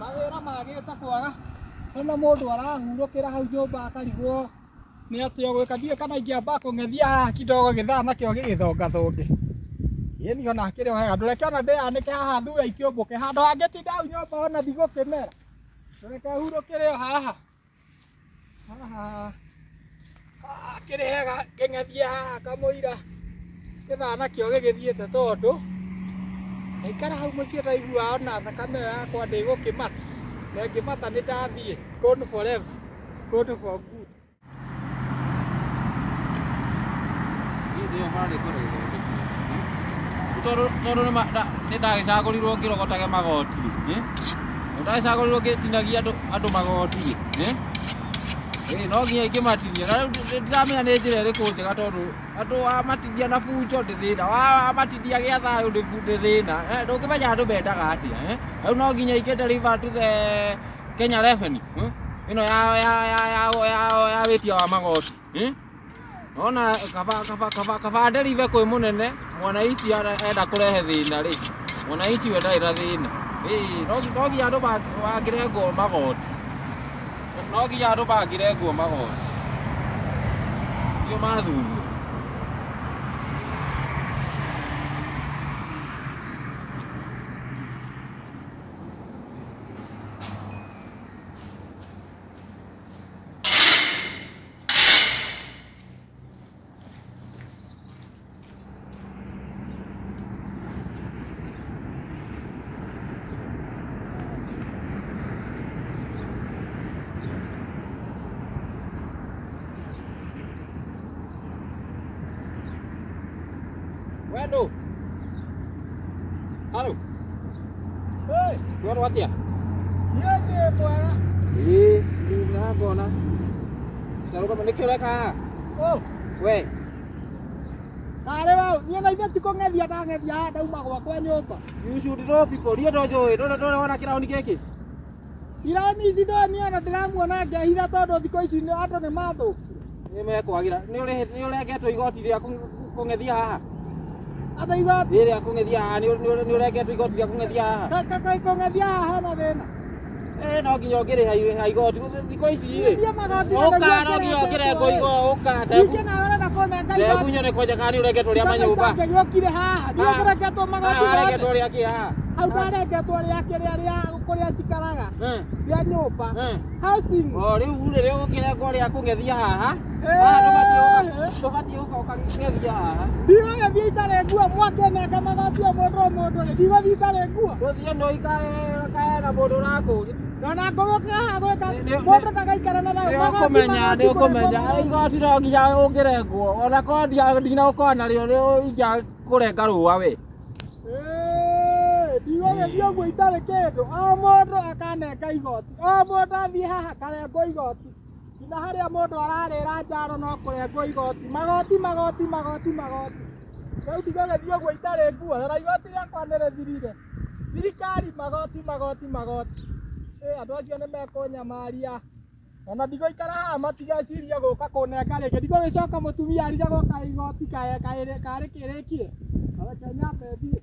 Mawĩra magĩte kwaga. Ona mũndũ arahurũkĩra hau nyũmba akarigwo nĩ atĩa gwĩka, ndiũĩ kana ingĩamba kũng'ethia haha kidogo gĩthaa nakĩo gĩgĩthongathonge. Ĩni ona hakĩrĩ o hega, ndũreke ona ndĩyanĩke haha thuya ikĩũmbũke, handũ hangĩtinda hau nyũmba ona ndigũkĩmera. Ndũreke hurũkĩre o haha. Haha hakĩrĩ hega ngĩng'ethie haha kamũira gĩthaa nakĩo gĩgĩthiĩte tondũ ndaikara hau mũciĩ ndaigua ona thakame ĩyo yakwa ndĩgũkĩmata. Na ĩngĩmata nĩ ndathiĩ gone forever, gone for good. Ndio bara ĩkorwo ĩgĩthondekwo. Tondũ nĩ ndagĩcagũrirwo ngĩrogotage magoti rĩ, ndagĩcagũrirwo ngĩtinagia andũ magoti rĩ, no nginya ingĩmatinia. Na rĩu ndiramenya nĩ njĩra ĩrĩkũ njega tondũ andũ wamatinia na bunjo ndĩ thĩna, wamatinia gĩa thayũ ndĩ thĩna. Ndũngĩmenya andũ mendaga atĩa. Rĩu no nginya ingĩ deliver to the Kenya Revenue ĩno ya wĩtia wa magoti. Ona kaba deliver kwĩ mũnene, mwananchi enda kũrehe thĩna rĩ, mwananchi we ndarĩ na thĩna. No nginya andũ mangĩrengwo magoti. No nginya andũ mangĩrengwo magoti. Tio mathurwo. Wendo. Halo. Hey, Kwĩrwo atĩa? Niĩ ndĩ mwega. Ĩĩ, nĩ ngona. Tarũgama nĩkĩ ũreka haha? Oh, We. Tarĩ wau, niĩ na ithe ti kũng'ethia ndang'ethia haha ndauma gwakwa nyũmba. You should know people. Niĩ ndonjũĩ, ndũrona kĩraũni gĩkĩ? Iraũni ici ndo niĩ ona ndĩramuona ngehitha tondũ thikũ ici andũ nĩ mathũkire. Nĩ mekwagĩra. Nĩ ũrengetwo igoti rĩa kũng'ethia haha? Ata igoti? Rĩrĩa kũng'ethia haha, nĩ ũrengetwo igoti rĩa kũng'ethia haha? Kũng'ethia haha hena thĩna? No nginya ũngĩrĩha igoti. Thikũ ici rĩ. Niĩ magoti Ũka, no nginya ũngĩrengwo igoti, ũka. Ningĩ nawe ũrenda kũnenga igoti. Ndegunyo nĩ kwanja kana nĩ ũrengetwo rĩa manyũmba. Ngĩgĩũkire haha, ndiũkĩrengetwo magoti Haha warengetwo mothe. rĩa kĩ haha? Hau ndarengetwo rĩa kĩrĩa rĩa kũrĩa njikaraga. Rĩa nyũmba. Housing. O rĩu rĩ, rĩu ũkĩrengwo rĩa kũng'ethia haha. Haha ndũbatiĩ gũka ũkang'ethia haha. Ndigũgĩthiĩ itarĩ nguo, mwakĩnenga magoti o mũndũ o mũndũ rĩ, ndigũthiĩ itarĩ nguo. Ndũthiĩ no ikae na mũndũ ũrakũria. Ona ngũgũka haha gwĩka mũndũ ndagaikara na thayũ. Nĩ ũkũmenya, nĩ ũkũmenya. Igoti no nginya ũngĩrengwo. Ona korwo ndinagũkorwo narĩo ingĩakũrenga rũa we. Ndigũgĩthiĩ ũguo itarĩ kĩndũ. O mũndũ akanenga igoti. O mũndũ athiĩ haha akarengwo igoti. Nginya harĩa mũndũ ararĩra njaro no kũrengwo igoti. Magoti, magoti, magoti, magoti. Rĩu ndigũgĩthiĩ ũguo itarĩ nguo. Rora igoti rĩakwa nĩ rĩthirire. Thirikari magoti, magoti, magoti. Andũ acio nĩ mekũnyamaria. Ona ndigũikara haha matigeciria gũka kũnenga rĩngĩ. Ndigũgĩcoka mũtumia arigagwo kaĩ igoti karĩ kĩrĩkire. Reke nyambe thiĩ.